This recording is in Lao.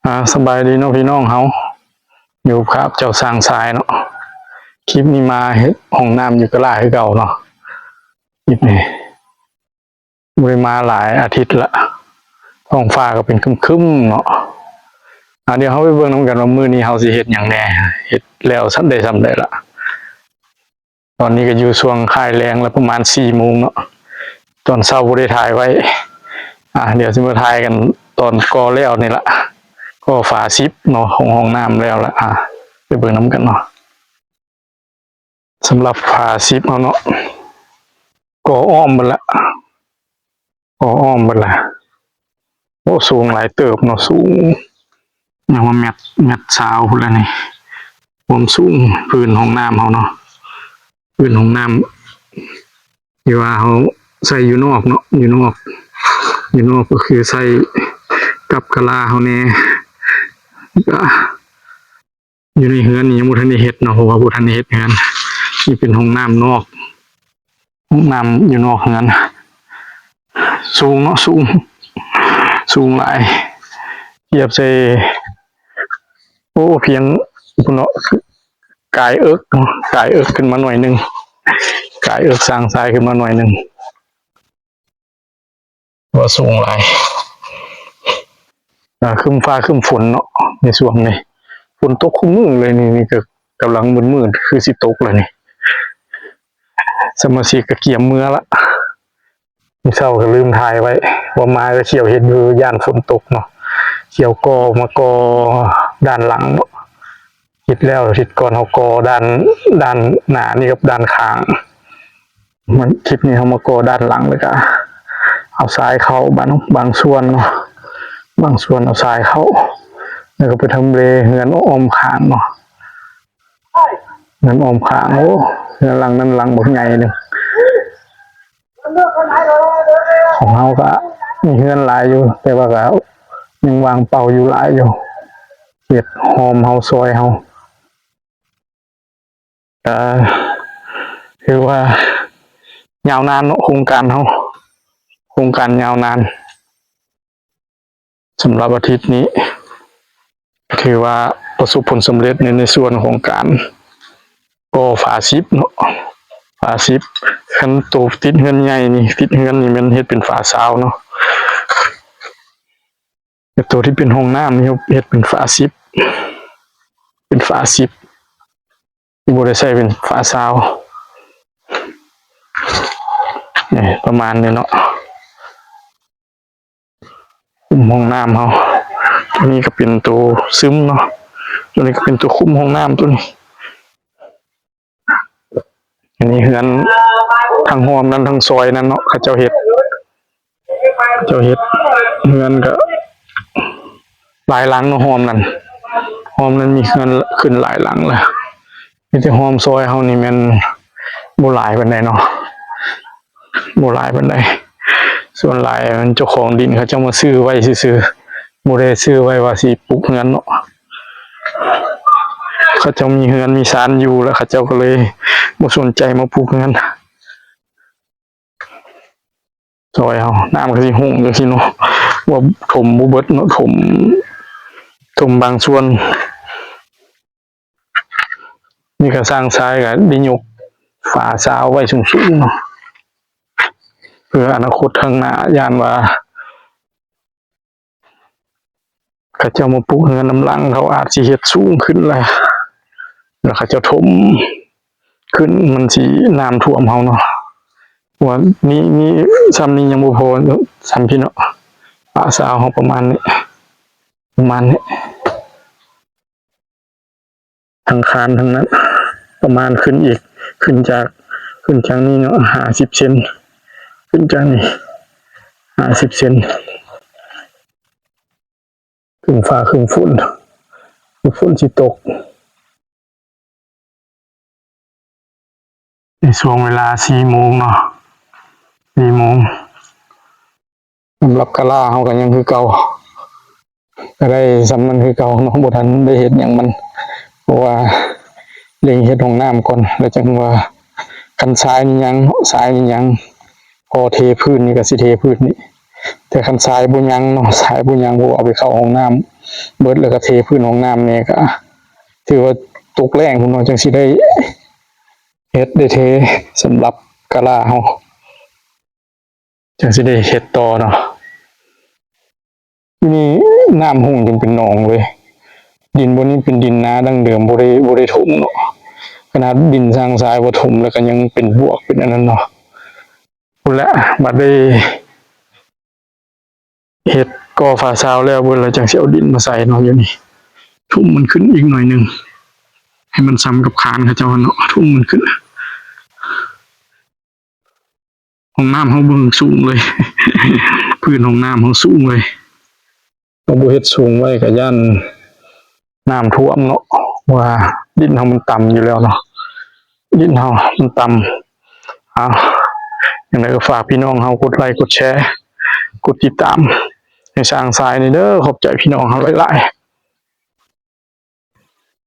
ອາ ສະບາຍດີເນາະພີ່ນ້ອງເຮົາ ຢູ່ກັບເຈົ້າຊ່າງຊາຍເນາະ. ຄລິບນີ້ມາເຮັດຫ້ອງນ້ຳຢູ່ກະລາຄືເກົ່າເນາະ. ຄລິບນີ້ບໍ່ໄດ້ມາຫຼາຍອາທິດລະ ທ້ອງຟ້າກໍເປັນຄຶ້ມໆເນາະ. ອາ ດຽວເຮົາໄປເບິ່ງນຳກັນວ່າມື້ນີ້ເຮົາຊິເຮັດຫຍັງແດ່ ເຮັດແລ້ວສ່ຳໃດສ່ຳໃດລະ. ຕອນນີ້ກໍຢູ່ຊ່ວງຄ້າຍແລງລະ ປະມານສີ່ໂມງເນາະ. ຕອນເຊົ້າບໍ່ໄດ້ຖ່າຍໄວ້ ອາ ດຽວຊິມາຖ່າຍກັນຕອນກໍ່ແລ້ວນີ້ລະ ກໍ່ຝາສິບເນາະ ຂອງຫ້ອງນ້ຳແລ້ວລະ. ອາ ໄປເບິ່ງນຳກັນເນາະ. ສຳລັບຝາສິບເຮົາເນາະ ກໍ່ອ້ອມເບິດລະ ກໍ່ອ້ອມເບິດລະ. ໂອ້ ສູງຫຼາຍເຕີບເນາະ ສູງ ຍັງວ່າແມັດ ແມັດຊາວພຸ້ນລະນີ້ ຄວາມສູງພື້ນຫ້ອງນ້ຳເຮົາເນາະ. ພື້ນຫ້ອງນ້ຳທີ່ວ່າເຮົາໃຊ້ຢູ່ນອກເນາະ ຢູ່ນອກ ຢູ່ນອກກໍຄືໃຊ້ກັບກະລາເຮົາແດ່ ກະ ຢູ່ໃນເຮືອນນີ້ຍັງບໍ່ທັນໄດ້ເຮັດເນາະ ເພາະວ່າບໍ່ທັນໄດ້ເຮັດເຮືອນ. ນີ້ເປັນຫ້ອງນ້ຳນອກ ຫ້ອງນ້ຳຢູ່ນອກເຮືອນ. ສູງເນາະ ສູງ ສູງຫຼາຍ ທຽບໃສ່ ໂອ້ ພຽງພຸ້ນເນາະ ກາຍເອິກເນາະ ກາຍເອິກຂຶ້ນມາໜ້ອຍໜຶ່ງ ກາຍເອິກຊ່າງຊາຍຂຶ້ນມາໜ້ອຍໜຶ່ງ. ວ່າສູງຫຼາຍ ອາ ຄຶ້ມຟ້າຄຶ້ມຝົນເນາະ ໃນຊ່ວງນີ້ ຝົນຕົກຄູ່ມື້ເລີຍນີ້ ນີ້ກໍກຳລັງມືດໆ ຄືຊິຕົກແລ້ວນີ້. ສະມາຊິກກໍກຽມເມືອລະ ມື້ເຊົ້າກໍລືມຖ່າຍໄວ້ ວ່າມາກໍຂຽວເຮັດຢູ່ ຢ້ານຝົນຕົກເນາະ. ຂຽວກໍ່ ມາກໍ່ດ້ານຫຼັງເນາະ ເຮັດແລ້ວ ເຮັດກ່ອນເຮົາກໍ່ດ້ານ ດ້ານໜ້ານີ້ກັບດ້ານຂ້າງ. ມັນ ຄລິບນີ້ເຮົາມາກໍ່ດ້ານຫຼັງ ແລ້ວກະເອົາຊາຍເຂົ້າບາງ ບາງສ່ວນເນາະ ບາງສ່ວນເອົາຊາຍເຂົ້າ ແລ້ວກໍໄປທຳເລເຮືອນອ້ອມຂ້າງເນາະ ເຮືອນອ້ອມຂ້າງ. ໂອ້ ເຮືອນຫຼັງນັ້ນຫຼັງບັກໃຫຍ່ເດ້ ຂອງເຮົາກະມີເຮືອນຫຼາຍຢູ່ ແຕ່ວ່າກະຍັງວ່າງເປົ່າຢູ່ຫຼາຍຢູ່ ເຂດຮ່ອມເຮົາ ຊອຍເຮົາ. ກະຖືວ່າຍາວນານເນາະ ໂຄງການເຮົາ ໂຄງການຍາວນານ. ສຳລັບອາທິດນີ້ ຖືວ່າປະສົບຜົນສຳເລັດໃນ ໃນສ່ວນຂອງການກໍ່ຝາສິບເນາະ ຝາສິບ. ຄັນໂຕຕິດເຮືອນໃຫຍ່ນີ້ ຕິດເຮືອນນີ້ແມ່ນເຮັດເປັນຝາຊາວເນາະ. ແຕ່ໂຕທີ່ເປັນຫ້ອງນ້ຳນີ້ເຮັດເປັນຝາສິບ ເປັນຝາສິບ ທີ່ບໍ່ໄດ້ໃຊ້ເປັນຝາຊາວ. ນີ້ປະມານນີ້ເນາະ ຄຸ້ມຫ້ອງນ້ຳເຮົາ. ໂຕນີ້ກໍເປັນໂຕຊຶມເນາະ ໂຕນີ້ກໍເປັນໂຕຄຸມຫ້ອງນ້ຳໂຕນີ້. ອັນນີ້ເຮືອນທາງຮ່ອມນັ້ນ ທາງຊອຍນັ້ນເນາະ ເຂົາເຈົ້າເຮັດ ເຂົາເຈົ້າເຮັດເຮືອນກໍຫຼາຍຫຼັງເນາະ ຮ່ອມນັ້ນ ຮ່ອມນັ້ນມີເຮືອນຂຶ້ນຫຼາຍຫຼັງລະ. ມີແຕ່ຮ່ອມຊອຍເຮົານີ້ແມ່ນບໍ່ຫຼາຍປານໃດເນາະ ບໍ່ຫຼາຍປານໃດ. ສ່ວນຫຼາຍແມ່ນເຈົ້າຂອງດິນເຂົາເຈົ້າມາຊື້ໄວ້ຊື່ໆ ບໍ່ໄດ້ຊື້ໄວ້ວ່າຊິປຸກເຮືອນເນາະ. ເຂົາເຈົ້າມີເຮືອນມີຊານຢູ່ ແລ້ວເຂົາເຈົ້າກໍເລີຍບໍ່ສົນໃຈມາປຸກເຮືອນ. ຊອຍເຮົາ ນ້ຳກໍຊິຮຸ່ງຈັ່ງຊີ້ເນາະ ວ່າຖົມບໍ່ເບິດເນາະ ຖົມ ຖົມບາງສ່ວນ. ນີ້ກໍຊ່າງຊາຍກໍໄດ້ຍົກຝາຊາວໄວ້ສູງໆເນາະ ເພື່ອອະນາຄົດຂ້າງໜ້າ ຢ້ານວ່າ ເຂົາເຈົ້າມາປຸກເຮືອນນຳຫຼັງ ເຂົາອາດຊິເຮັດສູງຂຶ້ນແລ້ວ ແລ້ວເຂົາເຈົ້າຖົມຂຶ້ນ ມັນຊິນ້ຳຖ້ວມເຮົາເນາະ. ວ່ານີ້ ນີ້ຊ່ຳນີ້ຍັງບໍ່ພໍ ຊ່ຳພີ້ເນາະ ປະຊາວເຮົາປະມານນີ້ ປະມານນີ້. ທາງຄານທາງນັ້ນ ປະມານຂຶ້ນອີກ ຂຶ້ນຈາກ ຂຶ້ນຈາກນີ້ເນາະ ຫ້າສິບເຊັນ ຂຶ້ນຈາກນີ້ຫ້າສິບເຊັນ. ຄຶ້ມຟ້າຄຶ້ມຝົນ ຝົນຊິຕົກ. ໃນຊ່ວງເວລາສີ່ໂມງເນາະ ສີ່ໂມງ ສຳລັບກະລາເຮົາກໍຍັງຄືເກົ່າ ກໍໄດ້ສ່ຳນັ້ນຄືເກົ່າເນາະ ບໍ່ທັນໄດ້ເຮັດຫຍັງມັນ ເພາະວ່າເລັ່ງເຮັດຫ້ອງນ້ຳກ່ອນ ແລ້ວຈັ່ງວ່າ ຄັນຊາຍນີ້ຍັງເນາະ ຊາຍນີ້ຍັງ ພໍເທພື້ນນີ້ກໍຊິເທພື້ນນີ້ ແຕ່ຄັນຊາຍບໍ່ຍັງເນາະ ຊາຍບໍ່ຍັງ ເພາະວ່າເອົາໄປເຂົ້າຫ້ອງນ້ຳ ເບິດ ແລ້ວກໍເທພື້ນຫ້ອງນ້ຳແດ່ ກໍຖືວ່າຕົກແລ້ງພຸ້ນເນາະ ຈັ່ງຊິໄດ້ເຮັດໄດ້ເທ ສຳລັບກະລາເຮົາ ຈັ່ງຊິໄດ້ເຮັດຕໍ່ເນາະ. ຢູ່ນີ້ນ້ຳຮຸ່ງຈົນເປັນໜອງເລີຍ. ດິນບ່ອນນີ້ເປັນດິນນາດັ້ງເດີມ ບໍ່ໄດ້ ບໍ່ໄດ້ຖົມເນາະ. ຂະໜາດດິນຊາງຊາຍບໍ່ຖົມ ແລ້ວກໍຍັງເປັນບວກ ເປັນອັນນັ້ນເນາະ. ພຸ້ນແຫຼະ ບັດໄດ້ເຮັດກໍ່ຝາຊາວແລ້ວເບິດ ແລ້ວຈັ່ງຊິເອົາດິນມາໃສ່ເນາະ. ຢູ່ນີ້ຖົມມັນຂຶ້ນອີກໜ້ອຍໜຶ່ງ ໃຫ້ມັນສ່ຳກັບຄານເຂົາເຈົ້າຫັ້ນເນາະ. ຖົມມັນຂຶ້ນ ຫ້ອງນ້ຳເຮົາເບິ່ງສູງເລີຍ ພື້ນຫ້ອງນ້ຳເຮົາສູງເລີຍ. ເຮົາບໍ່ເຮັດສູງໄວ້ກໍຢ້ານນ້ຳຖ້ວມເນາະ ວ່າດິນເຮົາມັນຕ່ຳຢູ່ແລ້ວເນາະ ດິນເຮົາມັນຕ່ຳ. ເອົາ ຈັ່ງໃດກໍຝາກພີ່ນ້ອງເຮົາກົດໄລ ກົດແຊ ກົດຕິດຕາມໃຫ້ຊ່າງຊາຍແດ່ເດີ. ຂອບໃຈພີ່ນ້ອງເຮົາຫຼາຍໆ.